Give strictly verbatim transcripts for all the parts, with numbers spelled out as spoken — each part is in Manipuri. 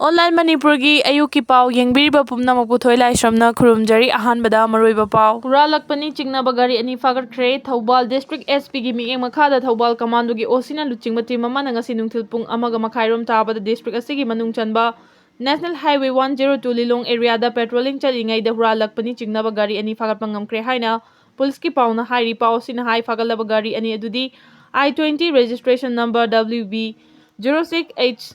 Online ꯃꯅꯤꯄꯨꯔꯒꯤ ꯑꯌꯨꯛꯀꯤ ꯄꯥꯎ ꯌꯦꯡꯕꯤꯔꯤꯕ ꯄꯨꯝꯅꯃꯛꯄꯨ ꯊꯣꯏ ꯂꯥꯏꯁ꯭ꯔꯝꯅ ꯈꯨꯔꯨꯝꯖꯔꯤ꯫ ꯑꯍꯥꯟꯕꯗ ꯃꯔꯨꯑꯣꯏꯕ ꯄꯥꯎ꯫ ꯍꯨꯔꯥꯜꯂꯛꯄꯅꯤ ꯆꯤꯡꯅꯕ ꯒꯥꯔꯤ ꯑꯅꯤ ꯐꯥꯒꯠꯈ꯭ꯔꯦ꯫ ꯊꯧꯕꯥꯜ District SP ꯒꯤ ꯃꯤꯠꯌꯦꯡ ꯃꯈꯥꯗ ꯊꯧꯕꯥꯜ Commando ꯒꯤ OC ꯅ ꯂꯨꯆꯤꯡꯕ team ꯑꯃꯅ ꯉꯁꯤ ꯅꯨꯡꯊꯤꯜ ꯄꯨꯡ ꯑꯃꯒ ꯃꯈꯥꯏꯔꯣꯝ ꯇꯥꯕꯗ district ꯑꯁꯤꯒꯤ ꯃꯅꯨꯡ ꯆꯟꯕ National Highway one zero two ꯂꯤꯂꯣꯡ area ꯗ patrolling ꯆꯠꯂꯤꯉꯩꯗ ꯍꯨꯔꯥꯜꯂꯛꯄꯅꯤ ꯆꯤꯡꯅꯕ ꯒꯥꯔꯤ ꯑꯅꯤ ꯐꯥꯒꯠꯄ ꯉꯝꯈ꯭ꯔꯦ ꯍꯥꯏꯅ ꯄꯨꯂꯤꯁꯀꯤ ꯄꯥꯎꯅ ꯍꯥꯏꯔꯤ꯫ ꯄꯥꯎ ꯑꯁꯤꯅ ꯍꯥꯏ, ꯐꯥꯒꯠꯂꯕ ꯒꯥꯔꯤ ꯑꯅꯤ ꯑꯗꯨꯗꯤ I twenty registration number W B zero six H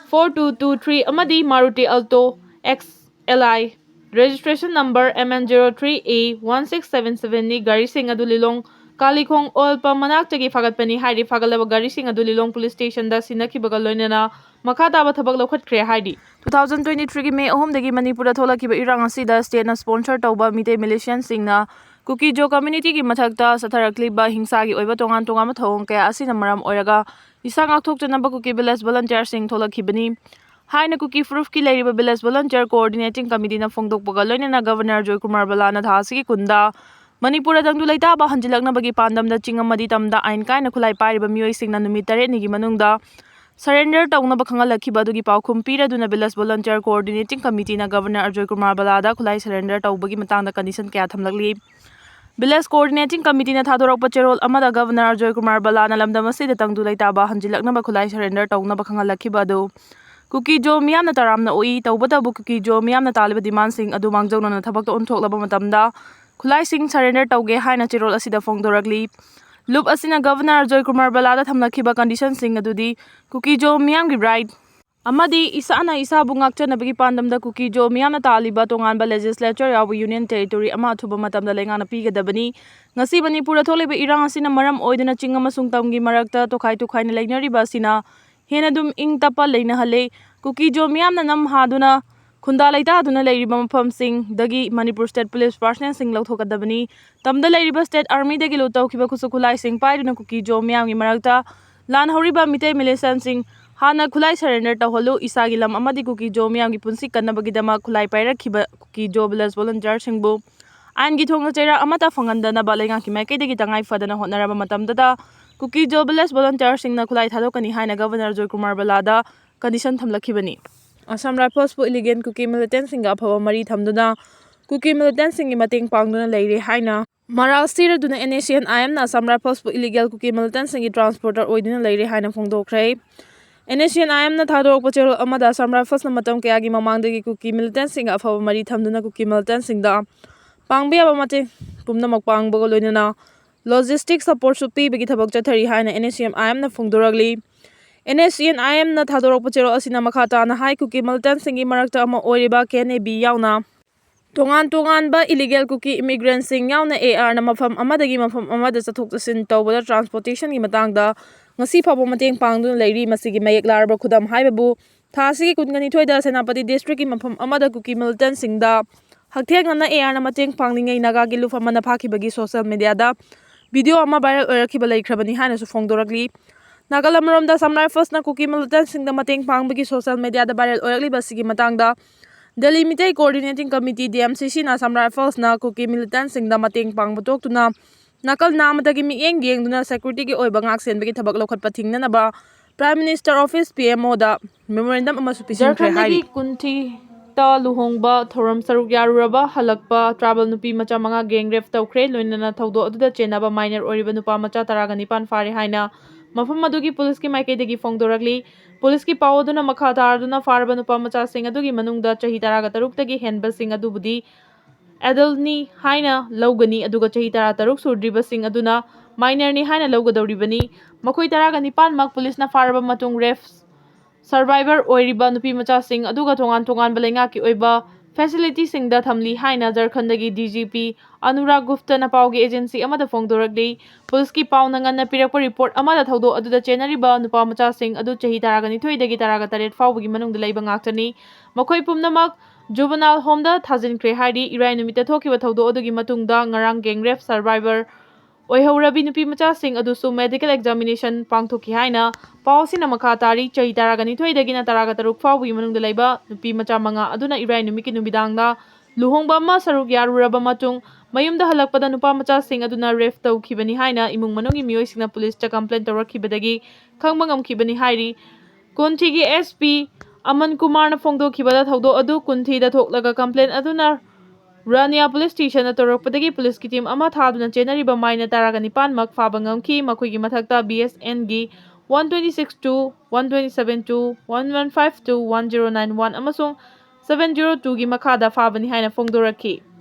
four two two three ꯑꯃꯗꯤ Maruti Alto X L I registration number M N zero three A one six seven seven ꯅꯤ꯫ ꯒꯥꯔꯤꯁꯤꯡ ꯑꯗꯨ ꯂꯤꯂꯣꯡ ꯀꯥꯂꯤꯈꯣꯡ oil pump ꯃꯅꯥꯛꯇꯒꯤ ꯐꯥꯒꯠꯄꯅꯤ ꯍꯥꯏꯔꯤ꯫ ꯐꯥꯒꯠꯂꯕ ꯒꯥꯔꯤꯁꯤꯡ ꯑꯗꯨ ꯂꯤꯂꯣꯡ police station ꯗ ꯁꯤꯟꯅꯈꯤꯕꯒ ꯂꯣꯏꯅꯅ ꯃꯈꯥ ꯇꯥꯕ ꯊꯕꯛ ꯂꯧꯈꯠꯈ꯭ꯔꯦ ꯍꯥꯏꯔꯤ꯫ Two thousand twenty three ꯒꯤ May ꯑꯍꯨꯝꯗꯒꯤ ꯃꯅꯤꯄꯨꯔꯗ ꯊꯣꯛꯂꯛꯈꯤꯕ ꯏꯔꯥꯡ ꯑꯁꯤꯗ state ꯅ sponsor ꯇꯧꯕ ꯃꯤꯇꯩ militiaꯁꯤꯡꯅ ꯀꯨꯀꯤ-ꯖꯣ community ꯒꯤ ꯃꯊꯛꯇ ꯆꯠꯊꯔꯛꯂꯤꯕ ꯍꯤꯡꯁꯥꯒꯤ ꯑꯣꯏꯕ ꯇꯣꯉꯥꯟ ꯇꯣꯉꯥꯟꯕ ꯊꯧꯑꯣꯡ ꯀꯌꯥ ꯑꯁꯤꯅ ꯃꯔꯝ ꯑꯣꯏꯔꯒ ꯏꯁꯥ ꯉꯥꯛꯊꯣꯛꯆꯅꯕ ꯀꯨꯀꯤ village volunteerꯁꯤꯡ ꯊꯣꯛꯂꯛꯈꯤꯕꯅꯤ ꯍꯥꯏꯅ ꯀꯨꯀꯤ ꯐꯨꯔꯨꯞꯀꯤ ꯂꯩꯔꯤꯕ village volunteer coordinating committee ꯅ ꯐꯣꯡꯗꯣꯛꯄꯒ ꯂꯣꯏꯅꯅ Governor ꯖꯣꯏꯀꯨꯃꯥꯔ ꯕꯂꯥꯅ ꯊꯥ ꯑꯁꯤꯒꯤ ꯀꯨꯟꯗ ꯃꯅꯤꯄꯨꯔꯗ ꯇꯪꯗꯨ ꯂꯩꯇꯥꯕ ꯍꯟꯖꯤꯜꯂꯛꯅꯕꯒꯤ ꯄꯥꯟꯗꯝꯗ ꯆꯤꯡ ꯑꯃꯗꯤ ꯇꯝꯗ ꯑꯥꯏꯟ ꯀꯥꯏꯅ ꯈꯨꯠꯂꯥꯏ ꯄꯥꯏꯔꯤꯕ ꯃꯤꯑꯣꯏꯁꯤꯡꯅ ꯅꯨꯃꯤꯠ ꯇꯔꯦꯠꯅꯤꯒꯤ ꯃꯅꯨꯡꯗ surrender ꯇꯧꯅꯕ ꯈꯪꯍꯜꯂꯛꯈꯤꯕ ꯑꯗꯨꯒꯤ ꯄꯥꯎꯈꯨꯝ ꯄꯤꯔꯗꯨꯅ village volunteer coordinating committee ꯅ Governor ꯑꯖꯣꯏ ꯀꯨꯃꯥꯔ ꯕꯂꯥꯗ ꯈꯨꯠꯂꯥꯏ surrender ꯇꯧꯕꯒꯤ ꯃꯇꯥꯡꯗ condition ꯀꯌꯥ ꯊꯝꯂꯛꯂꯤ꯫ Village coordinating committee ꯅ ꯊꯥꯗꯣꯔꯛꯄ ꯆꯦꯔꯣꯜ ꯑꯃꯗ Governor ꯑꯖꯣꯏ ꯀꯨꯃꯥꯔ ꯕꯂꯥꯅ ꯂꯝꯗꯝ ꯑꯁꯤꯗ ꯇꯪꯗꯨ ꯂꯩꯇꯥꯕ ꯍꯟꯖꯤꯜꯂꯛꯅꯕ ꯈꯨꯠꯂꯥꯏ surrender ꯇꯧꯅꯕ ꯈꯪꯍꯜꯂꯛꯈꯤꯕ ꯑꯗꯨ ꯀꯨꯀꯤ-ꯖꯣ ꯃꯤꯌꯥꯝꯅ ꯇꯔꯥꯝꯅ ꯑꯣꯛꯏ꯫ ꯇꯧꯕꯇꯕꯨ ꯀꯨꯀꯤ-ꯖꯣ ꯃꯤꯌꯥꯝꯅ ꯇꯥꯜꯂꯤꯕ demandꯁꯤꯡ ꯑꯗꯨ ꯃꯥꯡꯖꯧꯅꯅ ꯊꯕꯛꯇ ꯑꯣꯟꯊꯣꯛꯂꯕ ꯃꯇꯝꯗ ꯈꯨꯠꯂꯥꯏꯁꯤꯡ surrender ꯇꯧꯒꯦ ꯍꯥꯏꯅ ꯆꯦꯔꯣꯜ ꯑꯁꯤꯗ ꯐꯣꯡꯗꯣꯔꯛꯂꯤ꯫ ꯂꯨꯞ ꯑꯁꯤꯅ Governor ꯑꯖꯣꯏ ꯀꯨꯃꯥꯔ ꯕꯂꯥꯗ ꯊꯝꯂꯛꯈꯤꯕ conditionꯁꯤꯡ ꯑꯗꯨꯗꯤ ꯀꯨꯀꯤ-ꯖꯣ ꯃꯤꯌꯥꯝꯒꯤ right ꯑꯃꯗꯤ ꯏꯁꯥꯅ ꯏꯁꯥꯕꯨ ꯉꯥꯛꯆꯅꯕꯒꯤ ꯄꯥꯟꯗꯝꯗ ꯀꯨꯀꯤ-ꯖꯣ ꯃꯤꯌꯥꯝꯅ ꯇꯥꯜꯂꯤꯕ ꯇꯣꯉꯥꯟꯕ legislature ꯌꯥꯎꯕ union territory ꯑꯃ ꯑꯊꯨꯕ ꯃꯇꯝꯗ ꯂꯩꯉꯥꯛꯅ ꯄꯤꯒꯗꯕꯅꯤ꯫ ꯉꯁꯤ ꯃꯅꯤꯄꯨꯔꯗ ꯊꯣꯛꯂꯤꯕ ꯏꯔꯥꯡ ꯑꯁꯤꯅ ꯃꯔꯝ ꯑꯣꯏꯗꯨꯅ ꯆꯤꯡ ꯑꯃꯁꯨꯡ ꯇꯝꯒꯤ ꯃꯔꯛꯇ ꯇꯣꯈꯥꯏ ꯇꯣꯈꯥꯏꯅ ꯂꯩꯅꯔꯤꯕ ꯑꯁꯤꯅ ꯍꯦꯟꯅ ꯑꯗꯨꯝ ꯏꯪ ꯇꯞꯄ ꯂꯩꯅꯍꯜꯂꯦ꯫ ꯀꯨꯀꯤ-ꯖꯣ ꯃꯤꯌꯥꯝꯅ ꯅꯝ ꯍꯥꯗꯨꯅ ꯈꯨꯟꯗꯥ ꯂꯩꯇꯥꯗꯨꯅ ꯂꯩꯔꯤꯕ ꯃꯐꯝꯁꯤꯡꯗꯒꯤ Manipur State Police personnelꯁꯤꯡ ꯂꯧꯊꯣꯛꯀꯗꯕꯅꯤ꯫ ꯇꯝꯗ ꯂꯩꯔꯤꯕ state armyꯗꯒꯤ loot ꯇꯧꯈꯤꯕ ꯈꯨꯠꯁꯨ ꯈꯨꯠꯂꯥꯏꯁꯤꯡ ꯄꯥꯏꯗꯨꯅ ꯀꯨꯀꯤ-ꯖꯣ ꯃꯤꯌꯥꯝꯒꯤ ꯃꯔꯛꯇ ꯂꯥꯟ ꯍꯧꯔꯤꯕ ꯃꯤꯇꯩ militiaꯁꯤꯡ ꯍꯥꯟꯅ ꯈꯨꯠꯂꯥꯏ surrender ꯇꯧꯍꯜꯂꯨ꯫ ꯏꯁꯥꯒꯤ ꯂꯝ ꯑꯃꯗꯤ ꯀꯨꯀꯤ-ꯖꯣ ꯃꯤꯌꯥꯝꯒꯤ ꯄꯨꯟꯁꯤ ꯀꯟꯅꯕꯒꯤꯗꯃꯛ ꯈꯨꯠꯂꯥꯏ ꯄꯥꯏꯔꯛꯈꯤꯕ ꯀꯨꯀꯤ-ꯖꯣ village volunteerꯁꯤꯡꯕꯨ ꯑꯥꯏꯟꯒꯤ ꯊꯣꯡꯅ ꯆꯩꯔꯥꯛ ꯑꯃꯠꯇ ꯐꯪꯍꯟꯗꯅꯕ ꯂꯩꯉꯥꯛꯀꯤ ꯃꯥꯏꯀꯩꯗꯒꯤ ꯇꯉꯥꯏ ꯐꯗꯅ ꯍꯣꯠꯅꯔꯕ ꯃꯇꯝꯗꯇ ꯀꯨꯀꯤ-ꯖꯣ village volunteerꯁꯤꯡꯅ ꯈꯨꯠꯂꯥꯏ ꯊꯥꯗꯣꯛꯀꯅꯤ ꯍꯥꯏꯅ Governor Joykumar ꯕꯂꯥꯗ condition ꯊꯝꯂꯛꯈꯤꯕꯅꯤ꯫ Assam Riflesꯄꯨ illegal Kuki militantꯁꯤꯡꯒ ꯑꯐꯕ ꯃꯔꯤ ꯊꯝꯗꯨꯅ Kuki militantꯁꯤꯡꯒꯤ ꯃꯇꯦꯡ ꯄꯥꯡꯗꯨꯅ ꯂꯩꯔꯦ ꯍꯥꯏꯅ ꯃꯔꯥꯜ ꯁꯤꯔꯗꯨꯅ NSCN-IMꯅ Assam Riflesꯄꯨ illegal Kuki militantꯁꯤꯡꯒꯤ transporter ꯑꯣꯏꯗꯨꯅ ꯂꯩꯔꯦ ꯍꯥꯏꯅ ꯐꯣꯡꯗꯣꯛꯈ꯭ꯔꯦ꯫ NSCN-IMꯅ ꯊꯥꯗꯣꯔꯛꯄ ꯆꯦꯔꯣꯜ ꯑꯃꯗ Assam Riflesꯅ ꯃꯇꯝ ꯀꯌꯥꯒꯤ ꯃꯃꯥꯡꯗꯒꯤ Kuki militantꯁꯤꯡꯒ ꯑꯐꯕ ꯃꯔꯤ ꯊꯝꯗꯨꯅ Kuki militantꯁꯤꯡꯗ ꯄꯥꯡꯕ ꯌꯥꯕ ꯃꯇꯦꯡ ꯄꯨꯝꯅꯃꯛ ꯄꯥꯡꯕꯒ ꯂꯣꯏꯅꯅ logistic supportꯁꯨ ꯄꯤꯕꯒꯤ ꯊꯕꯛ ꯆꯠꯊꯔꯤ ꯍꯥꯏꯅ NSCN-IMꯅ ꯐꯣꯡꯗꯣꯔꯛꯂꯤ꯫ NSCN-IMꯅ ꯊꯥꯗꯣꯔꯛꯄ ꯆꯦꯔꯣꯜ ꯑꯁꯤꯅ ꯃꯈꯥ ꯇꯥꯅ ꯍꯥꯏ, Kuki militantꯁꯤꯡꯒꯤ ꯃꯔꯛꯇ ꯑꯃ ꯑꯣꯏꯔꯤꯕ KNA-B ꯌꯥꯎꯅ ꯇꯣꯉꯥꯟ ꯇꯣꯉꯥꯟꯕ illegal Kuki immigrantꯁꯤꯡ ꯌꯥꯎꯅ ARꯅ ꯃꯐꯝ ꯑꯃꯗꯒꯤ ꯃꯐꯝ ꯑꯃꯗ ꯆꯠꯊꯣꯛ ꯆꯠꯁꯤꯟ ꯇꯧꯕꯗ transportationꯒꯤ ꯃꯇꯥꯡꯗ ꯉꯁꯤ ꯐꯥꯎꯕ ꯃꯇꯦꯡ ꯄꯥꯡꯗꯨꯅ ꯂꯩꯔꯤ꯫ ꯃꯁꯤꯒꯤ ꯃꯌꯦꯛ ꯂꯥꯔꯕ ꯈꯨꯗꯝ ꯍꯥꯏꯕꯕꯨ ꯊꯥ ꯑꯁꯤꯒꯤ ꯀꯨꯟꯒ ꯅꯤꯊꯣꯏꯗ ꯁꯦꯅꯥꯄꯇꯤ districtꯀꯤ ꯃꯐꯝ ꯑꯃꯗ Kuki militantꯁꯤꯡꯗ ꯍꯛꯊꯦꯡꯅꯅ ARꯅ ꯃꯇꯦꯡ ꯄꯥꯡꯂꯤꯉꯩ ꯅꯥꯒꯥꯒꯤ ꯂꯨꯞ ꯑꯃꯅ ꯐꯥꯈꯤꯕꯒꯤ social mediaꯗ video ꯑꯃ viral ꯑꯣꯏꯔꯛꯈꯤꯕ ꯂꯩꯈ꯭ꯔꯕꯅꯤ ꯍꯥꯏꯅꯁꯨ ꯐꯣꯡꯗꯣꯔꯛꯂꯤ꯫ ꯅꯥꯒꯥꯂꯝ ꯑꯃꯔꯣꯝꯗ Assam Riflesꯅ Kuki militantꯁꯤꯡꯗ ꯃꯇꯦꯡ ꯄꯥꯡꯕꯒꯤ social mediaꯗ viral ꯑꯣꯏꯔꯛꯂꯤꯕ ꯑꯁꯤꯒꯤ ꯃꯇꯥꯡꯗ Delhi Meitei Coordinating Committee, DMCCꯅ Assam Riflesꯅ Kuki militantꯁꯤꯡꯗ ꯃꯇꯦꯡ ꯄꯥꯡꯕ ꯇꯣꯛꯇꯨꯅ ꯅꯥꯀꯜ ꯅꯥꯝꯃꯗꯒꯤ ꯃꯤꯠꯌꯦꯡ ꯌꯦꯡꯗꯨꯅ securityꯒꯤ ꯑꯣꯏꯕ ꯉꯥꯛ ꯁꯦꯟꯕꯒꯤ ꯊꯕꯛ ꯂꯧꯈꯠꯄ ꯊꯤꯡꯅꯅꯕ Prime Minister Office, PMOꯗ memorandum ꯑꯃꯁꯨ ꯄꯤꯁꯤꯟꯈ꯭ꯔꯦ ꯍꯥꯏꯔꯤ꯫ ꯖꯔꯈꯟꯗꯒꯤ ꯀꯨꯟꯊꯤꯇ ꯂꯨꯍꯣꯡꯕ ꯊꯧꯔꯝ ꯁꯔꯨꯛ ꯌꯥꯔꯨꯔꯕ ꯍꯜꯂꯛꯄ tribal ꯅꯨꯄꯤ ꯃꯆꯥ ꯃꯉꯥ gang rape ꯇꯧꯈ꯭ꯔꯦ꯫ ꯂꯣꯏꯅꯅ ꯊꯧꯗꯣꯛ ꯑꯗꯨꯗ ꯆꯦꯟꯅꯕ minor ꯑꯣꯏꯔꯤꯕ ꯅꯨꯄꯥ ꯃꯆꯥ ꯇꯔꯥꯒ ꯅꯤꯄꯥꯟ ꯐꯥꯔꯦ ꯍꯥꯏꯅ ꯃꯐꯝ ꯑꯗꯨꯒꯤ ꯄꯨꯂꯤꯁꯀꯤ ꯃꯥꯏꯀꯩꯗꯒꯤ ꯐꯣꯡꯗꯣꯔꯛꯂꯤ꯫ ꯄꯨꯂꯤꯁꯀꯤ ꯄꯥꯎ ꯑꯗꯨꯅ ꯃꯈꯥ ꯇꯥꯔꯗꯨꯅ ꯐꯥꯔꯕ ꯅꯨꯄꯥ ꯃꯆꯥꯁꯤꯡ ꯑꯗꯨꯒꯤ ꯃꯅꯨꯡꯗ ꯆꯍꯤ ꯇꯔꯥꯒ ꯇꯔꯨꯛꯇꯒꯤ ꯍꯦꯟꯕꯁꯤꯡ ꯑꯗꯨꯕꯨꯗꯤ adultꯅꯤ ꯍꯥꯏꯅ ꯂꯧꯒꯅꯤ, ꯑꯗꯨꯒ ꯆꯍꯤ ꯇꯔꯥꯇꯔꯨꯛ ꯁꯨꯗ꯭ꯔꯤꯕꯁꯤꯡ ꯑꯗꯨꯅ minorꯅꯤ ꯍꯥꯏꯅ ꯂꯧꯒꯗꯧꯔꯤꯕꯅꯤ꯫ ꯃꯈꯣꯏ ꯇꯔꯥꯒ ꯅꯤꯄꯥꯟꯃꯛ ꯄꯨꯂꯤꯁꯅ ꯐꯥꯔꯕ ꯃꯇꯨꯡ rape survivor ꯑꯣꯏꯔꯤꯕ ꯅꯨꯄꯤ ꯃꯆꯥꯁꯤꯡ ꯑꯗꯨꯒ ꯇꯣꯉꯥꯟ ꯇꯣꯉꯥꯟꯕ ꯂꯩꯉꯥꯛꯀꯤ ꯑꯣꯏꯕ facilityꯁꯤꯡꯗ ꯊꯝꯂꯤ ꯍꯥꯏꯅ ꯖꯔꯈꯟꯗꯒꯤ DGP ꯑꯅꯨꯔꯥꯒ ꯒꯨꯞꯇꯅ ꯄꯥꯎꯒꯤ agency ꯑꯃꯗ ꯐꯣꯡꯗꯣꯔꯛꯂꯤ꯫ ꯄꯨꯂꯤꯁꯀꯤ ꯄꯥꯎꯅ ꯉꯟꯅ ꯄꯤꯔꯛꯄ report ꯑꯃꯗ ꯊꯧꯗꯣꯛ ꯑꯗꯨꯗ ꯆꯦꯟꯅꯔꯤꯕ ꯅꯨꯄꯥ ꯃꯆꯥꯁꯤꯡ ꯑꯗꯨ ꯆꯍꯤ ꯇꯔꯥꯒ ꯅꯤꯊꯣꯏꯗꯒꯤ ꯇꯔꯥꯒ ꯇꯔꯦꯠ ꯐꯥꯎꯕꯒꯤ ꯃꯅꯨꯡꯗ ꯂꯩꯕ ꯉꯥꯛꯇꯅꯤ꯫ ꯃꯈꯣꯏ ꯄꯨꯝꯅꯃꯛ juvenile homeꯗ ꯊꯥꯖꯤꯟꯈ꯭ꯔꯦ ꯍꯥꯏꯔꯤ꯫ ꯏꯔꯥꯏ ꯅꯨꯃꯤꯠꯇ ꯊꯣꯛꯈꯤꯕ ꯊꯧꯗꯣꯛ ꯑꯗꯨꯒꯤ ꯃꯇꯨꯡꯗ ꯉꯔꯥꯡ gang rape survivor ꯑꯣꯏꯍꯧꯔꯕꯤ ꯅꯨꯄꯤ ꯃꯆꯥꯁꯤꯡ ꯑꯗꯨꯁꯨ medical examination ꯄꯥꯡꯊꯣꯛꯈꯤ ꯍꯥꯏꯅ ꯄꯥꯎ ꯑꯁꯤꯅ ꯃꯈꯥ ꯇꯥꯔꯤ꯫ ꯆꯍꯤ ꯇꯔꯥꯒ ꯅꯤꯊꯣꯏꯗꯒꯤꯅ ꯇꯔꯥꯒ ꯇꯔꯨꯛ ꯐꯥꯎꯕꯒꯤ ꯃꯅꯨꯡꯗ ꯂꯩꯕ ꯅꯨꯄꯤ ꯃꯆꯥ ꯃꯉꯥ ꯑꯗꯨꯅ ꯏꯔꯥꯏ ꯅꯨꯃꯤꯠꯀꯤ ꯅꯨꯃꯤꯗꯥꯡꯗ ꯂꯨꯍꯣꯡꯕ ꯑꯃ ꯁꯔꯨꯛ ꯌꯥꯔꯨꯔꯕ ꯃꯇꯨꯡ ꯃꯌꯨꯝꯗ ꯍꯜꯂꯛꯄꯗ ꯅꯨꯄꯥ ꯃꯆꯥꯁꯤꯡ ꯑꯗꯨꯅ rape ꯇꯧꯈꯤꯕꯅꯤ ꯍꯥꯏꯅ ꯏꯃꯨꯡ ꯃꯅꯨꯡꯒꯤ ꯃꯤꯑꯣꯏꯁꯤꯡꯅ ꯄꯨꯂꯤꯁꯇ complain ꯇꯧꯔꯛꯈꯤꯕꯗꯒꯤ ꯈꯪꯕ ꯉꯝꯈꯤꯕꯅꯤ ꯍꯥꯏꯔꯤ꯫ ꯀꯨꯟꯊꯤꯒꯤ SP ꯑꯃꯟ ꯀꯨꯃꯥꯔꯅ ꯐꯣꯡꯗꯣꯛꯈꯤꯕꯗ, ꯊꯧꯗꯣꯛ ꯑꯗꯨ ꯀꯨꯟꯊꯤꯗ ꯊꯣꯛꯂꯒ complainant ꯑꯗꯨꯅ ꯔꯥꯅꯤꯌꯥ police stationꯗ ꯇꯧꯔꯛꯄꯗꯒꯤ police team ꯑꯃ ꯊꯥꯗꯨꯅ ꯆꯦꯟꯅꯔꯤꯕ ꯃꯥꯏꯅ ꯇꯔꯥꯒ ꯅꯤꯄꯥꯟꯃꯛ ꯐꯥꯕ ꯉꯝꯈꯤ꯫ ꯃꯈꯣꯏꯒꯤ ꯃꯊꯛꯇ BSNꯒꯤ one twenty six two, one twenty seven two, one one five two, one zero nine one ꯑꯃꯁꯨꯡ seven zero twoꯒꯤ ꯃꯈꯥꯗ ꯐꯥꯕꯅꯤ ꯍꯥꯏꯅ ꯐꯣꯡꯗꯣꯔꯛꯈꯤ꯫